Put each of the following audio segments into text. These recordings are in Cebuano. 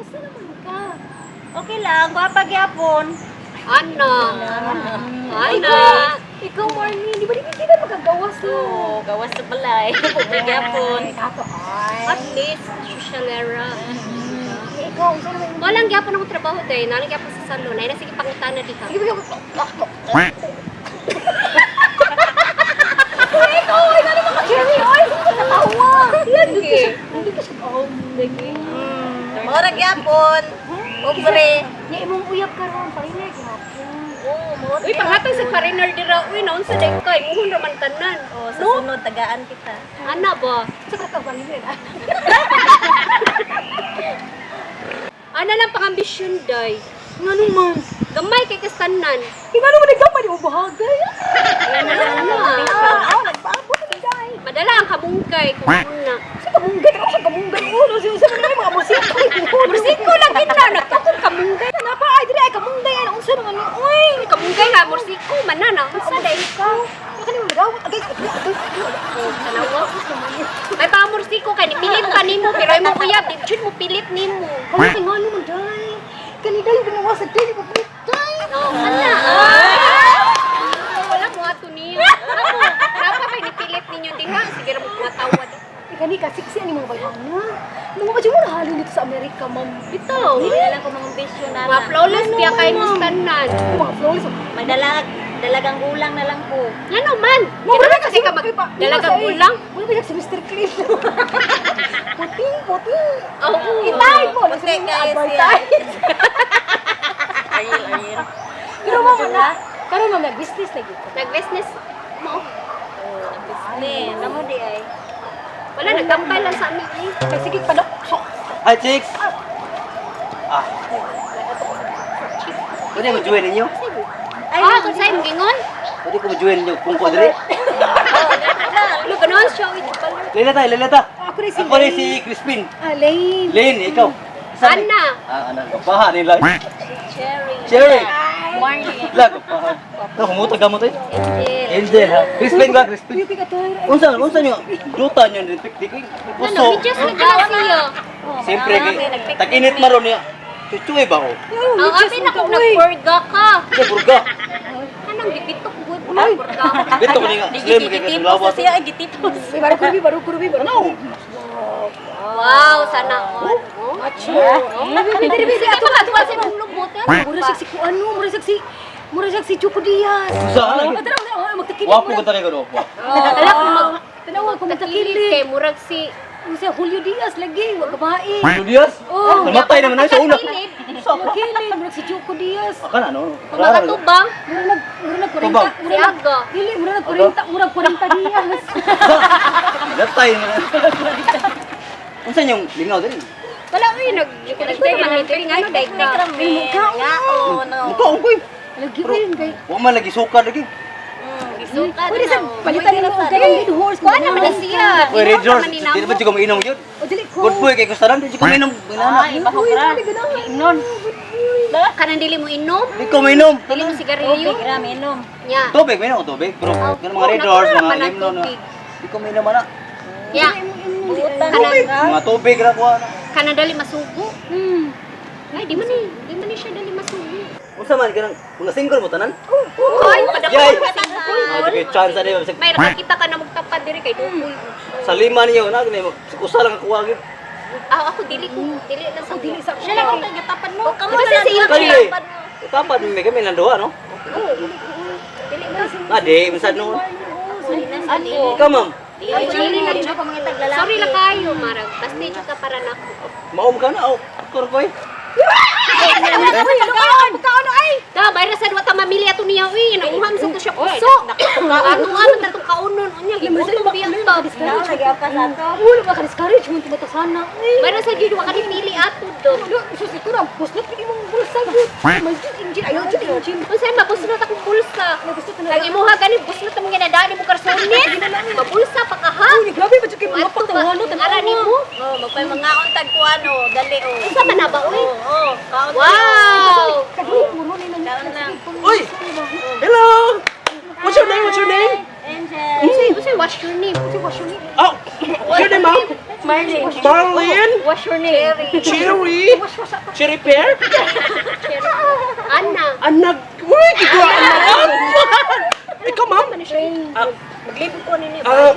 Kumusta naman ka? Okay lang, gwapa gyapon. Ana. Ana. Ikaw, Marlene, di ba di ka magagawas no? Oo, gawas sa balay. Pobre gyapon. Ay, kato ay. At least, socialera. Eh, ikaw, unsa naman imong- Walang gyapon akong trabaho day. Nalang gyapon sa salon. Ay, na sige pangutana diha. Sige, sige. Uy, ikaw, ay, ano mga Jerry, ay, nakatawa. Yan, hindi ka siya, oh, lagi. Mora gyapon. Pobre. Nya imong uyab karon, parinay gyapon. Oo, mora. Uy, panghatag sa foreigner dira. Uy, naunsa day kay muhon raman tanan. Oh, sa No? sunod tagaan kita. Ana ba? Sa ka parinay ah. Ana lang pangambisyon day. Ngano man? Gamay kay kastanan. Ingano man naggamay di mo bahagay. Ana. Ah, nagpaabot ni day. Madala ang kabungkay kung una. Sa kamunggay, ako sa kamunggay ulo, si usa man mga musiko. Mursiko lang kita nagtukod kamunggay. Kana pa ay dili ay kamunggay ay unsa naman ni oy. Kamunggay nga mursiko man na unsa day ka. Kani mo dawat agay agay agay. Oh, tanawa. May pa mursiko kay nipilit pa nimo pero imong uyab di jud mo pilit nimo. Kamo kay ngano man day. Kani day ginawa sa dili ko day. Oh, ana. Ah! Wala mo ato niya. Ako, napa kay nipilit ninyo diha sige ra mo matawad. Eh, kani ka sexy ani mga bayana. Mga ba mo nahalin dito sa Amerika, ma'am? Bitaw. Wala lang ko mga ambisyon na. Mga flawless biya kay mo tanan. Mga flawless. Magdalag, dalagang gulang na lang ko. Ngano man? Mura Kailangan kasi ka mag dalagang ulang. Wala ba si Mr. Clean? Puti, puti. Oo. Itay po. Puti kayo siya. Advertise. Ariel, Ariel. Pero ma'am, na, karon ma'am, nag-business lagi ko. Nag-business mo. Business. Namo di ay. Wala nagkampay lang sa amin eh. Kay sige pa so, Hi, chicks! Ah. Pwede mo join ninyo? Ay, Ah, kung sa'yo gingon? Pwede ko mo join ninyo kung ko diri. Ano ganahan siya uy, di pala. Lila tayo, lila ta. Ako rin si Ako rin Lane. si Crispin. Ah, Lane. Lane, ikaw. Isa ni- Ana. Ah, Ana. Kapaha nila. Cherry. Cherry. Morning. La, kapaha. Ito, humutag ka mo tayo. Angel. Angel, ha? Crispin ba, Crispin? Uy, kay katay. Unsa, unsa nyo? Duta nyo, di ko Ano, puso. medyas na gala siya. Siyempre, kay, tag-init maron niya. Chuchuy ba ko? Ang abi na kung nagpurga ka. Sa burga. Anong gipitok gud purga. Dito ko niya. Slim, kay Gitipos lawas. na siya, ay gitipos. Uy, baro kurubi, baro kurubi, baro. Ano? Wow, sana all. Oh. Macho. Dili dili ato ka sa imong lubot. Mura siya si kuano, mura siya si Choco Diaz. Unsa, ano? Ah, tanaw, tanaw, magtakilid. Wapo ko talaga, no? Wapo. Ala kung mag Tanaw, kung takilid magtakilid. kay murag si Unsa Julio Diaz lagi, wa babae. Julius? Oh. Namatay naman na sa una. Takilid. Magkilid, mura si Choco Diaz. Aka na, no? Kung makatubang Mura nag 40, Tubang. mura si nag Aga. dili, mura nag 40, mura 40 Diaz. Natay naman. Unsa niyong lingaw diri? Wala uy nag nagday man diri nga day ka. Kami. Ngaon. No. Mukha ko. Lagi rin kay. Wa man lagi suka lagi. Gisuka Pwede na. sa palitan nimo og kanang Red Horse. Kuha naman na siya. Uy, Red Inom Horse, naman ni di ba namo. di ko mainom yun? O dili ko. Good boy kay kustaran, di ko mainom. Banana. Ay, bahok ra. Inon. Kanang dili mo inom? Di ko mainom. Dili mo sigarilyo? Tubig ra minom. Nya. Tubig, mainom ko tubig. Pero ganun mga Oh, Red Horse, natural mga man ang limno na. tubig. Di ko mainom ana. Nya. Butan Kanang ra. Mga tubig ra ko ana. kanang dali masugo. Hmm. Ay, di man ni. Di man ni siya dali masugo. Unsa man kanang mga single mo tanan? Ay, padako Yay! ka single. Ah, di kay chance ani bisag May nakakita ka na magtapad diri kay Dukoy. sa lima niyo na gani usa lang ako gyud. Ah, ako dili ko, dili lang sa Dili sa Siya lang ang kagatapan mo. Kamo Di ba na lang si ang Kali. tapat mo. Tapat mi kami lang duha no. Dili ka. Ah, di minsan no. Ano? Ikaw ma'am, Dili Dili na lang. ko mga taglalaki. Sorry lang kayo, marag. Basta jud ka para nako. maom ka na oh. Ako ra ko eh. Pagkaon ay. Da, bayra sa duwa ta mamilya to niya uy, nauham sa to siya puso. Ato nga man tatong kaunon unya gibuto biya ta. Now, lagi ka sa ato. Wala ba ka discourage mo tumata sana. Ay. Bayra sa jud wa ka ni pili ato do. Ano, sus ito na, busnot gid imong bulsa gud. Masjid engine, ayaw jud engine. Unsa mabusnot akong bulsa? Gusto to na. Ang imuha gani busnot ang ginadaan mo karsonet. Mabulsa pa ka ha. Uy, grabe ba jud kay mga Ato ba? pagtawano Ara nimo? Oh, magpay mangaon tag kuano, dali oh. Unsa man na ba uy? Oh, oh, kaon. Wow! Kaduhi puro ni nang Kaon lang. Uy! Hello! What's your name? What's your name? Angel. Unsay unsay what's your name? What's your name? Oh, what's your name, ma'am? Marlene. Marlene? What's your name? Cherry? Cherry pear? Anna. Anak. Uy, gigwa anak. Ikaw, ma'am? Ah, Maglibog ko ninyo. ah,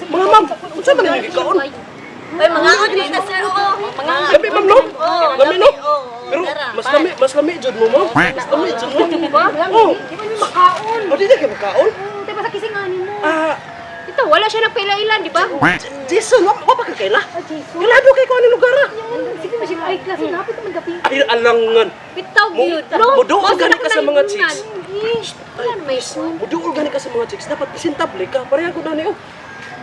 mga ma'am, unsa man ninyo gikaon? Uy, mga on na sir oh. Mga Lami, ma'am, no? Oh, Lami, no? Oh, Pero mas lami, mas lami jud mo, ma'am. Mas lami jud mo. Lami, Oh. di ba may makaon? O, di na kayo makaon? Di ba sa kisinganin mo? Ah, Ito, wala siya nagpaila-ilan, di ba? Jason, wa pa ka kaila? Ah, Jason. Kilado kay ko ani lugar ah. Sige, masig ay klase lapit naman gabi. Ay, alangan. Bitaw Mo- gyud. No, Muduol Mao gani sa ka sa mga chicks. Wala na may kun. Muduol gani ka sa mga chicks. Dapat presentable ka. Pareha ko na niyo.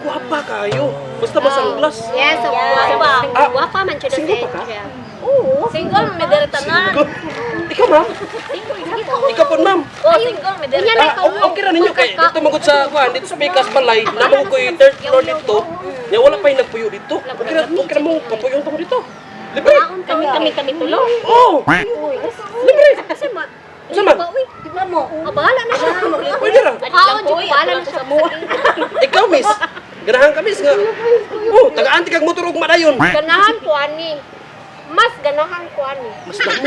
Guwapa kayo. Basta masanglas. Yes, of Yeah. course. Ah, Guwapa man siya na single si pa ka? Angel. Oo. Single may dere tanan. Good. Ikaw, ma'am. Ikaw po, ma'am. Oh, single may dere. Unya na Ah, ikaw. okay ra ninyo kay dito magud sa kuan dito sa Pikas Balay, namo ko yung third floor dito. Nya wala pa yung nagpuyo dito. Okay ra mo kapuyon ta mo dito. Libre. Kami kami kami tulo. Oh, libre. Kasi ma Unsa man? Ba, uy, Di ba mo? ah, bahala na siya. Pwede ra. Kaon jud bahala na siya. Ikaw, miss. Ganahan ka, miss nga. Oh, tagaan ti kag motor ug madayon. Ganahan ko ani. Mas ganahan ko ani. Mas damo.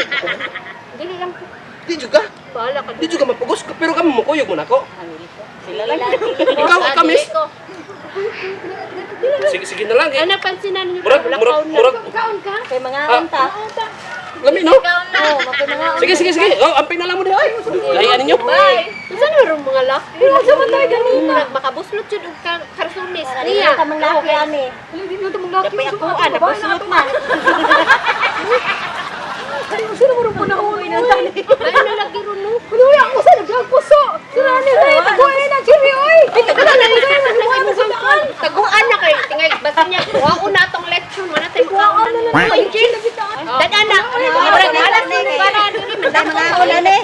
Dili lang ko. Di juga. Bahala ka. Di juga mapugos pero kamo mukuyog mo nako. Sila lang. Ikaw, ikaw, Dili miss. ko. Sige, sige na lang. Eh. Ano pansinan ninyo? Murag, Wala murag, kaon na. murag. Kaon ka? Kay mga on ta. Lami, no? Ikaw na. Oh, mapay mga on. Sige, sige, sige. Oh, amping na lang mo diha. Ay, lahian ninyo. Bye. Unsa na ron mga laki? Unsa man tayo ganina? Murag makabuslot jud og karsunis niya. Ka mang laki ani. Wala, di na ito laki. Dapay ako ana buslot man. Ay, sino mo rin panahon? Ay na lagi ron no. Wala, wala, ako sa nagpuso. Sila ni, ay, taguin na, Jimmy, oy! Ay, taguin na, taguin na, Taguan na kay tingay basta niya kuhaon na atong lechon wala tayo kuhaon na, na. Angel. Dada na. Murag malas ni para dili man Mga on ani.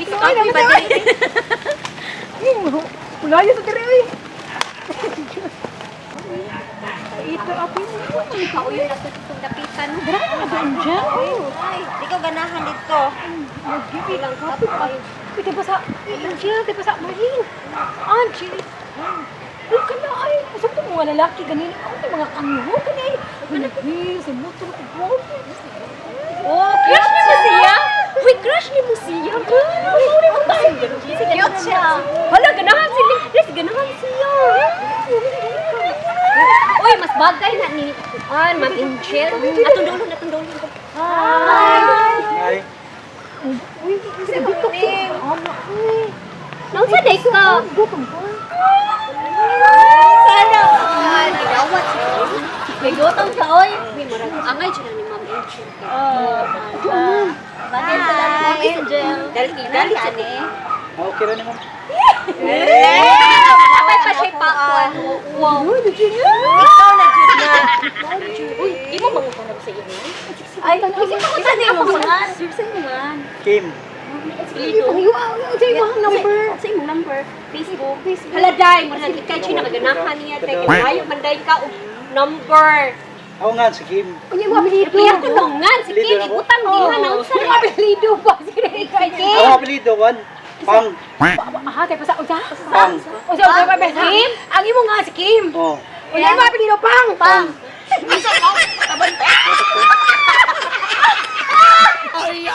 Wala yun sa tiri, oy! Ito, ako yung Ang kauyo na itong dapitan. Grabe na ba dyan? Ay, di ko ganahan dito. Nag-give lang ka. Uy, diba sa, Angel, diba sa Marlene? Angel! Uy, ka na, ay, saan ito mga lalaki, ganun, ako ito mga kangho, ka na, ay. Uy, sa motor, ko, Oh, crush ni mo siya? Uy, crush ni mo siya. Cute siya. Hala, ganahan si Liz, ganahan siya. Uy, mas bagay na ni Kuan, Ma'am Angel. Atong dulo, atong dulo. Ay. Uy, sa dito, anak, uy. Naunsa day ka? Gutom ko. Sana. Gawat. May gutom ka oy. Uy, murag angay jud na ni Ma'am Angel. Oh. Bakit sila ni Ma'am Angel? Dali, dali sa ani. Ah, okay ra ni ma'am. Dapat pa siya pakuan. Wow. Ikaw na jud na. Uy, di mo mangutarap sa iyo. Ay, isa ni mo man. Sa imo man. Kim. Ay, sa imong number. Sa imong number, Facebook. Hala day, murag ikay siya nakaganahan niya tay kay maayo man day ka og number. Ako nga si Kim. Unya mo apelyido. Iya ko nungan si Apelyido Kim na ko? ibutang diha na unsa Unya mo apelyido pa. Sige, ikaw. Ako apelyido wan. Pang. Aha, tayo pa sa unsa? Pang. Unsa unsa pa Kim? Ang imo nga si Kim. Oh. Unya mo apelyido pang. Pang. Ay!